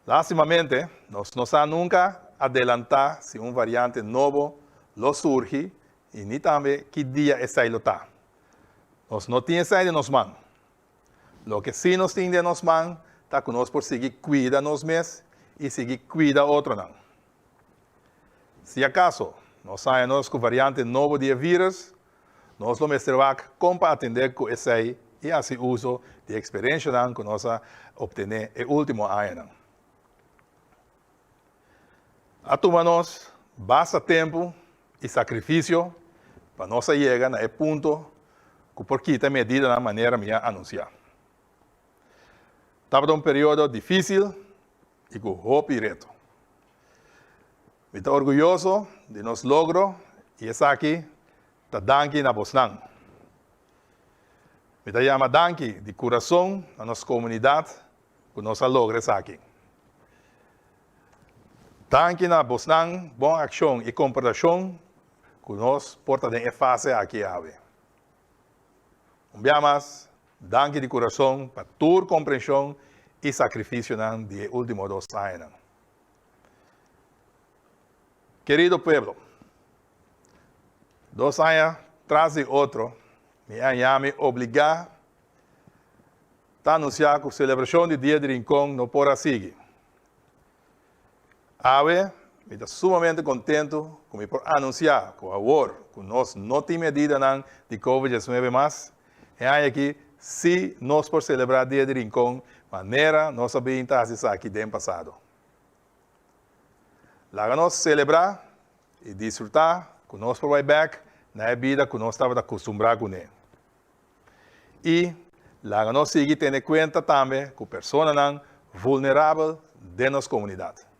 Lástimamente, nos no sa nunka adelantá si un variante nobo lo surgi i ni tambe ki dia esei lo ta. Nos no tin esei den nos man. Loke sí nos tin den nos man ta ku nos por sigui kuida nos mes i sigui kuida otronan. Si akaso nos haña nos ku variante nobo di e vírus, nos lo mester wak kon pa atendé ku esei i hasi uso di e eksperenshanan ku nos a optené e último añanan. A tuma nos basta tempu i sakrifisio pa nos a yega na e punto ku por kita e medidanan manera mi a anunsiá. Tabata un periodo difísil i ku hopi reto. Mi ta orguyoso di nos logro i esaki ta danki na bosnan. Mi ta yama danki di kurason na nos komunidat ku nos a logra esaki. Danki na bosnan bon akshon i komportashon ku nos por ta den e fase aki awe. Un bia mas, danki di kurason pa tur komprenshon i sakrifisionan di e último dos añanan. Kerido pueblo, dos aña tras di otro mi a haña mi obligá ta anunsiá ku selebrashon di Dia di Rincon no por a sigui. Awe mi ta sumamente kontentu ku mi por anunsiá ku awor ku nos no tin medidanan di Covid 19 mas, e aña aki sí nos por selebrá Dia di Rincon manera nos a bin ta hasi esaki den pasado. Laga nos selebrá i disfrutá ku nos por bai bèk na e bida ku nos tabata kustumbrá kuné. I laga nos sigui tene kuenta tambe ku personanan vulnerabel den nos komunidat.